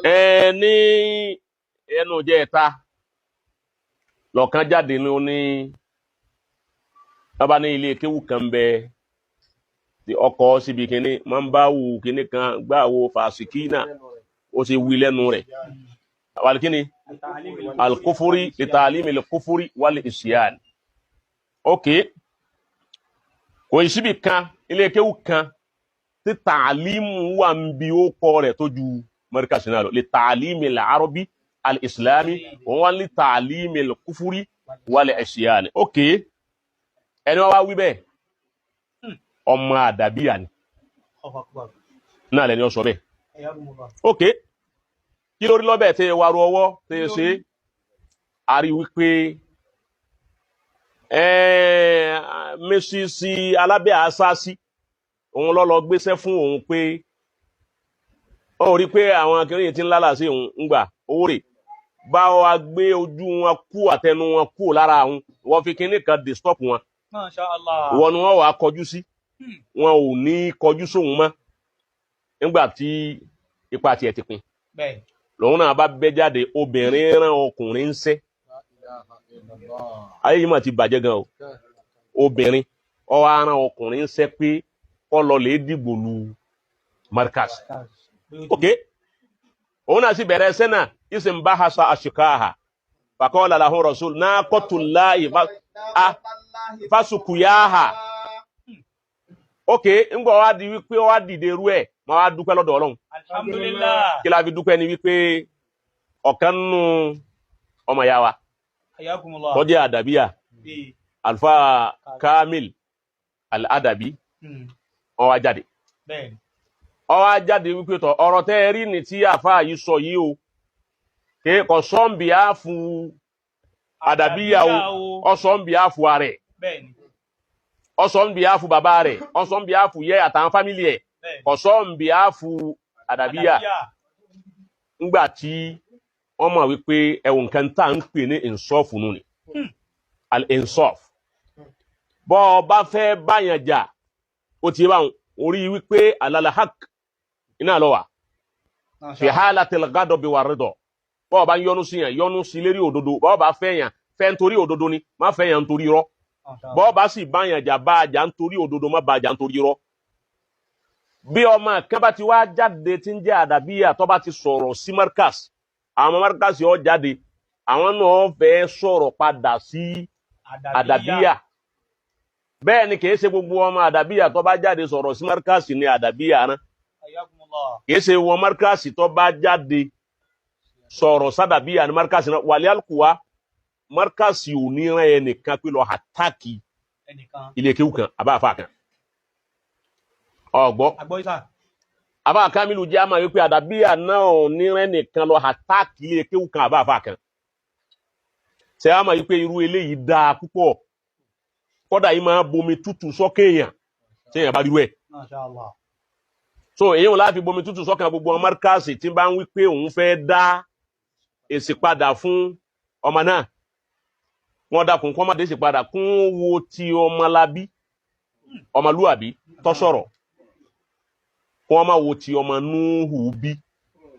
Ẹ ní ẹnu jẹ́ ẹ̀ta lọ́kàn jáde ní ó ní bàbá ní ilé kéwù kan bẹ tí ọkọ̀ síbi kínní máa ń bá wù kínní kan gbà wo fàṣìkínà, ó sì wí lẹ́nu rẹ̀ wàlíkínní alkufuri litaalimi alkufuri wal isyan. Ok, kò sí síbi kan ilé kéwù kan tí tàlímù wà ń bi ó kọ rẹ̀ tó ju Markaz náà lọ, litaalimi al-arabi al-islami òun wà ní tàlímì alkufuri wal isyan. Ok, ẹni wọ́n wá wí bẹ́ẹ̀, ọmọ àdàbíyà ni náà lẹni ó sọ bẹ́ẹ̀. Ok, kí lórí lọ́bẹ̀ tẹ́ ẹ wá ru ọwọ́ tẹ́ ẹ ṣe a rí wípé mẹ́sìsì alábẹ́ àṣàṣì òun lọ́ lọ gbéṣẹ́ fún òun pé ó rí pé àwọn akẹ́rìn tí ń lálà sí òun ń gbà owó rè bá wa gbé ojú wọn kú àtẹnu wọn kú lára àwọn, wọ́n fi kinní kan disturb wọn. Masha Allah. Ìwọ ni wọ́n wàá kọjú sí, wọn ò ní kọjú sóhun mọ́ nígbà tí ipa tiẹ̀ ti pin. Lòun náà bá bẹ́ jáde, obìnrin rán ọkùnrin ń sẹ́. Ayé yìí mà ti bàjẹ́ gan o. Obìnrin ó wá rán ọkùnrin ń sẹ́ pé kó lọ lè dìgbò lu Markaz. Ok, òun náà sì bẹ̀rẹ̀ ẹsẹ̀ náà ìsìn bá hasa àṣìkáhà faqala lahu rasul naqatullahi fasukuyaha. Ok, ńgbọ́ wá di wípé wá dìde irú ẹ̀, máa wá dúpẹ́ lọ́dọ̀ Ọlọ́run. Alhamdulillah. Kí la fi dúpẹ́ ni wípé ọ̀kan nù ọmọ ìyá wa Hayyakumullah. tó jẹ́ àdàbíyà, Alfa Kamil Al-Adabi, ó wá jáde. Ó wá jáde wípé tọ ọ̀rọ̀ tẹ́ ẹ rí ni tí àfa yìí sọ yìí o, kí kò sọ́ǹbì á fún àdàbíyà o, ọ sọ́ǹbì á fún ara ẹ̀, ọ sọ́ǹbì á fún bàbá rẹ̀, ọ sọ́ǹbì á fún yẹ àtàwọn family ẹ̀, kò sọ́ǹbì á fún àdàbíyà. Ńgbà tí wọ́n mọ̀ wípé ẹ̀wọ̀n nǹkan tá à ń pè ní ìnsọ́ọ̀fù nù ni al-insaf. Bọ́ ọ bá fẹ́ báyàn jà, ó ti bá wọn orí wípé alalahak iná lọ wà fi halatil ghadabi wa ridha. Bọ́ ọ bá ń yọnu sí yàn, yọnu sí lérí òdodo. Bọ́ ọ bá fẹ́ yàn, fẹ́ nítorí òdodo ni, má fẹ́ yàn nítorí irọ́. Bọ́ ọ bá sì báyàn jà, bá a jà nítorí òdodo, má bá a jà nítorí irọ́. Bí ọmọ kan bá ti wá jáde tí ń jẹ́ àdàbíyà, tó bá ti sọ̀rọ̀ sí Markaz, àwọn Markaz yóò jáde, àwọn náà fẹ́ sọ̀rọ̀ padà sí àdàbíyà. Bẹ́ẹ̀ ni kìí ṣe gbogbo ọmọ àdàbíyà tó bá jáde sọ̀rọ̀ sí Markaz ní àdàbíyà náà. Kìí ṣe wọn Markaz tó bá jáde sọ̀rọ̀ sádàbíyà ní Markaz náà. Wàlẹ́ alkuwa Markaz ò ní rán ẹnìkan pé lọ attack ilé kéwù kan àbá àfa kan ọgbọ́. Àbá Kamilu jẹ́ àmà wípé àdàbíyà náà ò ní rán ẹnìkan lọ attack ilé kéwù kan àbá àfa kan. Ṣe àmà wípé irú eléyìí dáa púpọ̀, kọ́dà yìí máa bomi tútù sọ́kè èèyàn tí èèyàn bá rí rẹ̀. So èyí wọn láti bomi tútù sọ́kàn gbogbo ọmọ Markaz tí bá ń wí pé òun fẹ́ dá èsì padà fún ọmọ náà. Wọ́n dákun kọ́ má dé èsì padà kún wo ti ọmọlábí ọmọlúwàbí tó sọ̀rọ̀, kún ọmọ wo ti ọmọ núhù bí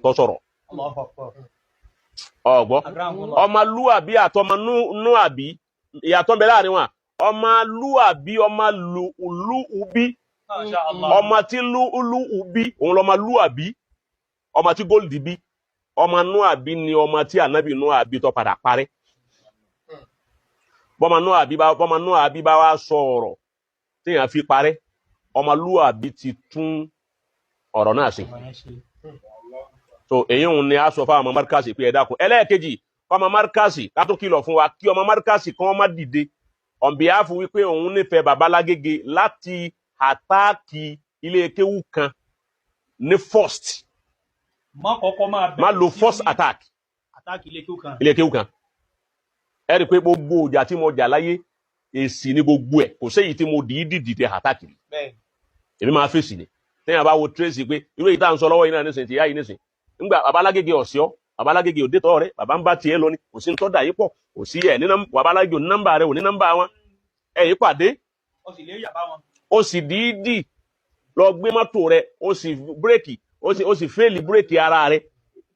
tó sọ̀rọ̀. Ọ̀gbọ́, ọmọlúwàbí àtọmọ núhàbí, ìyàtọ̀ ń bẹ láàrin wọn. Ọmọlúwàbí, ọmọ lùúbí, ọmọ tí lùúbí òun lọmọlúwàbí, ọmọ tí góòlì bí, ọmọ núhàbí ni ọmọ tí ànábì núhàbí tó padà parẹ́. Bọ́mọ núhàbí bá wá sọ ọ̀rọ̀ téèyàn fi parẹ́, ọmọlúwàbí ti tún ọ̀rọ̀ náà sí. So èyí òun ni a sọ fáwọn ọmọ Markaz pé ẹ dákun. Ẹlẹ́ẹ̀kejì, ọmọ Markaz ká tó kìlọ̀ fún wa kí ọmọ Markaz kan má dìde on behalf wípé òun nífẹ̀ẹ́ babalágége láti attack ilé kéwú kan ní first. Má kọ́kọ́ máa bẹ̀rẹ̀ Má lo first attack. Attack ilé kéwú kan. Ilé kéwú kan. Ẹ rí i pé gbogbo ìjà tí mo jà láyé, èsì ní gbogbo ẹ̀, kò séyìí tí mo dìídì dìde attack rí. Èmi máa fèsì ni. Téèyàn bá wo tracy pé irú èyí tá à ń sọ lọ́wọ́ yìí náà nísìnyí ti yá yìí nísìnyí, ńgbà babalágége ọ̀síọ́, babalágége òde tọ́ rẹ, bàbá ń bá tiẹ̀ lọ ni, kò sí ń tọ́ da yìí pọ̀, kò sí ẹ̀ ní babalágége òní nọ́mbà rẹ, òní nọ́mbà wọn, ẹ̀ yìí pàdé. Ó sì lè yàbá wọn. Ó sì dídì lọ gbé mọ́tò rẹ, ó sì bírèkì, ó sì fail bírèkì ara rẹ.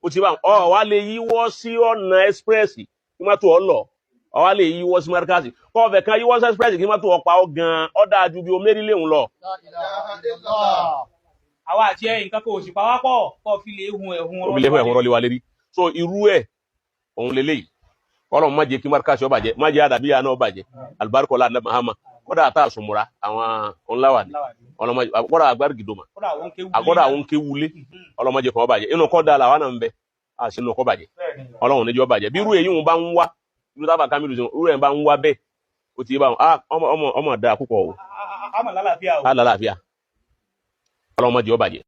Ó ti bá ọ wá lè yíwọ́ sí ọ̀nà express kí má tó ọ lọ, ọ wá lè yíwọ́ sí markaz, kọ́ ọ̀fẹ́ kan yíwọ́ sí express kí má tó ọ pa ọ gan, ọ dáa ju bí o mérí léhùn lọ. La ilaha illallah. Àwa àti ẹ, nǹkan kò sì pawápọ̀ kọ́ fi lè hun ẹ̀hún. Ó fi lè fún ẹ̀hún rọ́lé wa lérí. So irú ẹ̀ òun lélẹ́yìí. Kọ́lọ̀ má jẹ́ kí markaz ó bàjẹ́, má jẹ́ àdàbíyà náà ó bàjẹ́. Alibarikola ní Mahama, kọ́dà àtà àsùnmùra àwọn ńláwà ní ọlọ́mọ, kọ́dà agbárí gidoma. Kódà àwọn kéwú. Àkọ́dà àwọn kéwulé, ọlọ́mọdé kan ó bàjẹ́. Inú kọ́ da làwọn náà ń bẹ àti inú kọ́ bàjẹ́. Ọlọ́run níjọ́ bàjẹ́. Bí irú èyí ń bá ń wá, irú tábà Kamilu sọ, irú ẹ̀ ń bá ń wá bẹ́ẹ̀, ó ti bá wọn, ah, ọmọ ọmọ ọmọ dáa púpọ̀ o. Àmọ̀ lálàáfíà o. Á lálàáfíà, ọlọ́mọdé ó bàjẹ́.